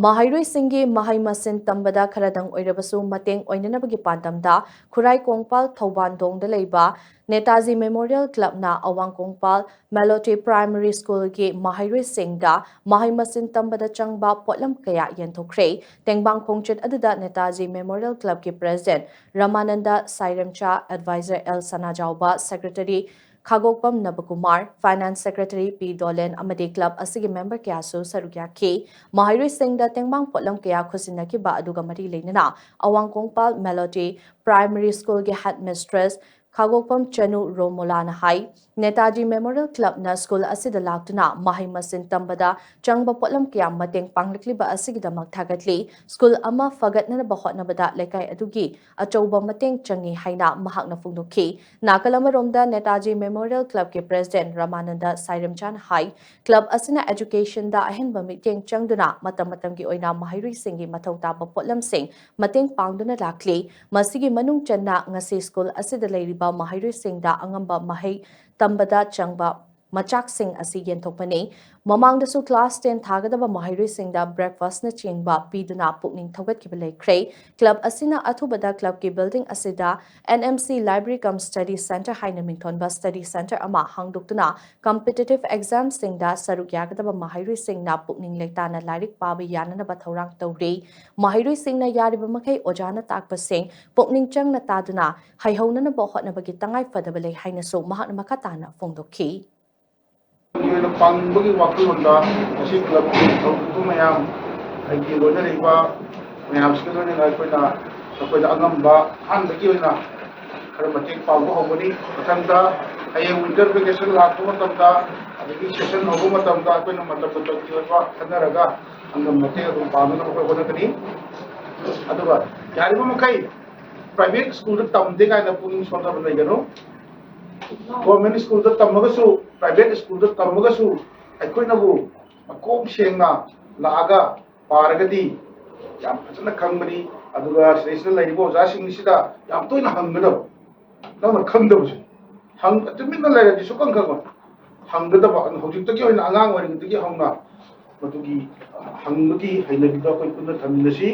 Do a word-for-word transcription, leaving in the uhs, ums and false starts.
ꯃꯍꯩꯔꯣꯏꯁꯤꯡꯒꯤ ꯃꯍꯩ ꯃꯁꯤꯡ ꯇꯝꯕꯗ ꯈꯔꯗꯪ ꯑꯣꯏꯔꯕꯁꯨ ꯃꯇꯦꯡ ꯑꯣꯏꯅꯅꯕꯒꯤ ꯄꯥꯟꯗꯝꯗ ꯈꯨꯔꯥꯏ ꯀꯣꯡꯄꯥꯜ ꯊꯧꯕꯥꯟꯗꯣꯡꯗ ꯂꯩꯕ ꯅꯦꯇꯥꯖꯤ ꯃꯦꯃꯣꯔꯤꯌꯦꯜ ꯀ꯭ꯂꯕꯅ ꯑꯋꯥꯡ ꯀꯣꯡꯄꯥꯜ ꯃꯦꯂꯣꯗꯤ ꯄ꯭ꯔꯥꯏꯃꯔꯤ ꯁ꯭ꯀꯨꯜꯒꯤ ꯃꯍꯩꯔꯣꯏꯁꯤꯡꯗ ꯃꯍꯩ ꯃꯁꯤꯡ ꯇꯝꯕꯗ ꯆꯪꯕ ꯄꯣꯠꯂꯝ ꯀꯌꯥ ꯌꯦꯟꯊꯣꯛꯈ꯭ꯔꯦ꯫ ꯇꯦꯡꯕꯥꯡ ꯈꯣꯡꯆꯠ ꯑꯗꯨꯗ ꯅꯦꯇꯥꯖꯤ ꯃꯦꯃꯣꯔꯤꯌꯦꯜ ꯀ꯭ꯂꯕꯀꯤ ꯄ꯭ꯔꯦꯁꯤꯗꯦꯟꯠ ꯔꯃꯥꯅꯟꯗ ꯁꯥꯏꯔꯦꯝꯆꯥ, advisor L Sanajaoba, secretary Khagokpam Nabakumar, finance secretary P Dolen ꯑꯃꯗꯤ ꯀ꯭ꯂꯕ ꯑꯁꯤꯒꯤ ꯃꯦꯝꯕꯔ ꯀꯌꯥꯁꯨ ꯁꯔꯨꯛ ꯌꯥꯈꯤ꯫ ꯃꯍꯩꯔꯣꯏꯁꯤꯡꯗ ꯇꯦꯡꯕꯥꯡ ꯄꯣꯠꯂꯝ ꯀꯌꯥ ꯈꯨꯠꯁꯤꯟꯅꯈꯤꯕ ꯑꯗꯨꯒ ꯃꯔꯤ ꯂꯩꯅꯅ ꯑꯋꯥꯡ ꯀꯣꯡꯄꯥꯜ ꯃꯦꯂꯣꯗꯤ ꯄ꯭ꯔꯥꯏꯃꯔꯤ ꯁ꯭ꯀꯨꯜꯒꯤ ꯍꯦꯗꯃꯤꯁꯇ꯭ꯔꯦꯁ ꯈꯥꯒꯣꯛꯄꯝ ꯆꯅꯨ ꯔꯣꯃꯣꯂꯥꯅ ꯍꯥꯏ, ꯅꯦꯇꯥꯖꯤ ꯃꯦꯃꯣꯔꯤꯌꯦꯜ ꯀ꯭ꯂꯕꯅ ꯁ꯭ꯀꯨꯜ ꯑꯁꯤꯗ ꯂꯥꯛꯇꯨꯅ ꯃꯍꯩ ꯃꯁꯤꯡ ꯇꯝꯕꯗ ꯆꯪꯕ ꯄꯣꯠꯂꯝ ꯀꯌꯥ ꯃꯇꯦꯡ ꯄꯥꯡꯂꯛꯂꯤꯕ ꯑꯁꯤꯒꯤꯗꯃꯛ ꯊꯥꯒꯠꯂꯤ꯫ ꯁ꯭ꯀꯨꯜ ꯑꯃ ꯐꯒꯠꯅꯅꯕ ꯍꯣꯠꯅꯕꯗ ꯂꯩꯀꯥꯏ ꯑꯗꯨꯒꯤ ꯑꯆꯧꯕ ꯃꯇꯦꯡ ꯆꯪꯏ ꯍꯥꯏꯅ ꯃꯍꯥꯛꯅ ꯐꯣꯡꯗꯣꯛꯈꯤ꯫ ꯅꯥꯀꯜ ꯑꯃꯔꯣꯝꯗ ꯅꯦꯇꯥꯖꯤ ꯃꯦꯃꯣꯔꯤꯌꯦꯜ ꯀ꯭ꯂꯕꯀꯤ ꯄ꯭ꯔꯦꯁꯤꯗꯦꯟꯠ ꯔꯃꯥꯅꯟꯗ ꯁꯥꯏꯔꯦꯝꯆꯥꯅ ꯍꯥꯏ, ꯀ꯭ꯂꯕ ꯑꯁꯤꯅ ꯑꯦꯖꯨꯀꯦꯁꯟꯗ ꯑꯍꯦꯟꯕ ꯃꯤꯠꯌꯦꯡ ꯆꯪꯗꯨꯅ ꯃꯇꯝ ꯃꯇꯝꯒꯤ ꯑꯣꯏꯅ ꯃꯍꯩꯔꯣꯏꯁꯤꯡꯒꯤ ꯃꯊꯧ ꯇꯥꯕ ꯄꯣꯠꯂꯝꯁꯤꯡ ꯃꯇꯦꯡ ꯄꯥꯡꯗꯨꯅ ꯂꯥꯛꯂꯤ꯫ ꯃꯁꯤꯒꯤ ꯃꯅꯨꯡ ꯆꯟꯅ ꯉꯁꯤ ꯁ꯭ꯀꯨꯜ ꯑꯁꯤꯗ ꯂꯩꯔꯤꯕ ꯃꯍꯩꯔꯣꯏꯁꯤꯡꯗ ꯑꯉꯝꯕ ꯃꯍꯩ ꯇꯝꯕꯗ ꯆꯪꯕ ꯃꯆꯥꯛꯁꯤꯡ ꯑꯁꯤ ꯌꯦꯟꯊꯣꯛꯄꯅꯤ꯫ ꯃꯃꯥꯡꯗꯁꯨ ꯀ꯭ꯂꯥꯁ ꯇꯦꯟ ꯊꯥꯒꯗꯕ ꯃꯍꯩꯔꯣꯏꯁꯤꯡꯗ ꯕ꯭ꯔꯦꯛꯐꯥꯁꯅꯆꯤꯡꯕ ꯄꯤꯗꯨꯅ ꯄꯨꯛꯅꯤꯡ ꯊꯧꯒꯠꯈꯤꯕ ꯂꯩꯈ꯭ꯔꯦ꯫ ꯀ꯭ꯂꯕ ꯑꯁꯤꯅ ꯑꯊꯨꯕꯗ ꯀ꯭ꯂꯕꯀꯤ ꯕꯤꯜꯗꯤꯡ ꯑꯁꯤꯗ N M C library cum study centre ꯍꯥꯏꯅ ꯃꯤꯡꯊꯣꯟꯕ ꯁ꯭ꯇꯗꯤ ꯁꯦꯟꯇꯔ ꯑꯃ ꯍꯥꯡꯗꯣꯛꯇꯨꯅ ꯀꯝꯄꯤꯇꯤꯇꯤꯚ ꯑꯦꯛꯖꯥꯝꯁꯤꯡꯗ ꯁꯔꯨꯛ ꯌꯥꯒꯗꯕ ꯃꯍꯩꯔꯣꯏꯁꯤꯡꯅ ꯄꯨꯛꯅꯤꯡ ꯂꯩꯇꯥꯅ ꯂꯥꯏꯔꯤꯛ ꯄꯥꯕ ꯌꯥꯅꯅꯕ ꯊꯧꯔꯥꯡ ꯇꯧꯔꯤ꯫ ꯃꯍꯩꯔꯣꯏꯁꯤꯡꯅ ꯌꯥꯔꯤꯕ ꯃꯈꯩ ꯑꯣꯖꯥꯅ ꯇꯥꯛꯄꯁꯤꯡ ꯄꯨꯛꯅꯤꯡ ꯆꯪꯅ ꯇꯥꯗꯨꯅ ꯍꯩꯍꯧꯅꯅꯕ ꯍꯣꯠꯅꯕꯒꯤ ꯇꯉꯥꯏ ꯐꯗꯕ ꯂꯩ ꯍꯥꯏꯅꯁꯨ ꯃꯍꯥꯛꯅ ꯃꯈꯥ ꯇꯥꯅ ꯐꯣꯡꯗꯣꯛꯈꯤ꯫ ꯑꯩꯈꯣꯏꯒꯤ ꯑꯣꯏꯅ ꯄꯥꯡꯕꯒꯤ ꯋꯥꯈꯜꯂꯣꯟꯗ ꯉꯁꯤ ꯀ꯭ꯂꯕꯀꯤ ꯊꯧꯔꯝ ꯃꯌꯥꯝ, ꯑꯩꯒꯤ ꯂꯣꯏꯅꯔꯤꯕ ꯃꯌꯥꯝꯁꯤꯒ ꯂꯣꯏꯅꯅ ꯑꯩꯈꯣꯏꯅ ꯑꯩꯈꯣꯏꯗ ꯑꯉꯝꯕ ꯑꯍꯥꯟꯕꯒꯤ ꯑꯣꯏꯅ ꯈꯔ ꯃꯇꯦꯡ ꯄꯥꯡꯕ ꯍꯧꯒꯅꯤ꯫ ꯃꯊꯪꯗ ꯍꯌꯦꯡ ꯋꯤꯟꯇꯔ ꯚꯦꯀꯦꯁꯟ ꯂꯥꯛꯄ ꯃꯇꯝꯗ, ꯑꯗꯒꯤ ꯁꯦꯁꯟ ꯍꯧꯕ ꯃꯇꯝꯗ ꯑꯩꯈꯣꯏꯅ ꯃꯇꯝ ꯃꯇꯝꯒꯤ ꯑꯣꯏꯕ ꯈꯟꯅꯔꯒ ꯑꯉꯝꯕ ꯃꯇꯦꯡ ꯑꯗꯨꯝ ꯄꯥꯡꯅꯅꯕ ꯑꯩꯈꯣꯏ ꯍꯣꯠꯅꯒꯅꯤ꯫ ꯑꯗꯨꯒ ꯌꯥꯔꯤꯕ ꯃꯈꯩ ꯄ꯭ꯔꯥꯏꯚꯦꯠ ꯁ꯭ꯀꯨꯜꯗ ꯇꯝꯗꯦ ꯀꯥꯏꯅ ꯄꯨꯛꯅꯤꯡ ꯁꯣꯟꯊꯕ ꯂꯩꯒꯅꯨ꯫ ꯒꯣꯔꯃꯦꯟ ꯁ꯭ꯀꯨꯜꯗ ꯇꯝꯃꯒꯁꯨ, ꯄ꯭ꯔꯥꯏꯚꯦꯠ ꯁ꯭ꯀꯨꯜꯗ ꯇꯝꯃꯒꯁꯨ ꯑꯩꯈꯣꯏꯅꯕꯨ ꯃꯈꯣꯡ ꯁꯦꯡꯅ ꯂꯥꯛꯑꯒ ꯄꯥꯔꯒꯗꯤ ꯌꯥꯝ ꯐꯖꯅ ꯈꯪꯕꯅꯤ꯫ ꯑꯗꯨꯒ ꯁꯤꯗꯩꯁꯤꯗ ꯂꯩꯔꯤꯕ ꯑꯣꯖꯥꯁꯤꯡꯁꯤꯗ ꯌꯥꯝ ꯇꯣꯏꯅ ꯍꯪꯒꯗꯕ, ꯅꯪꯅ ꯈꯪꯗꯕꯁꯦ ꯍꯪ-, ꯇꯨꯃꯤꯟꯅ ꯂꯩꯔꯗꯤ ꯁꯨꯛꯈꯪ ꯈꯪꯉꯣꯏ꯫ ꯍꯪꯒꯗꯕ, ꯑꯗꯨ ꯍꯧꯖꯤꯛꯇꯒꯤ ꯑꯣꯏꯅ ꯑꯉꯥꯡ ꯑꯣꯏꯔꯤꯉꯩꯗꯒꯤ ꯍꯧꯅ ꯃꯗꯨꯒꯤ ꯍꯪꯕꯒꯤ ꯍꯩꯅꯕꯤꯗꯣ ꯑꯩꯈꯣꯏ ꯄꯨꯟꯅ ꯊꯝꯃꯤꯟꯅꯁꯤ꯫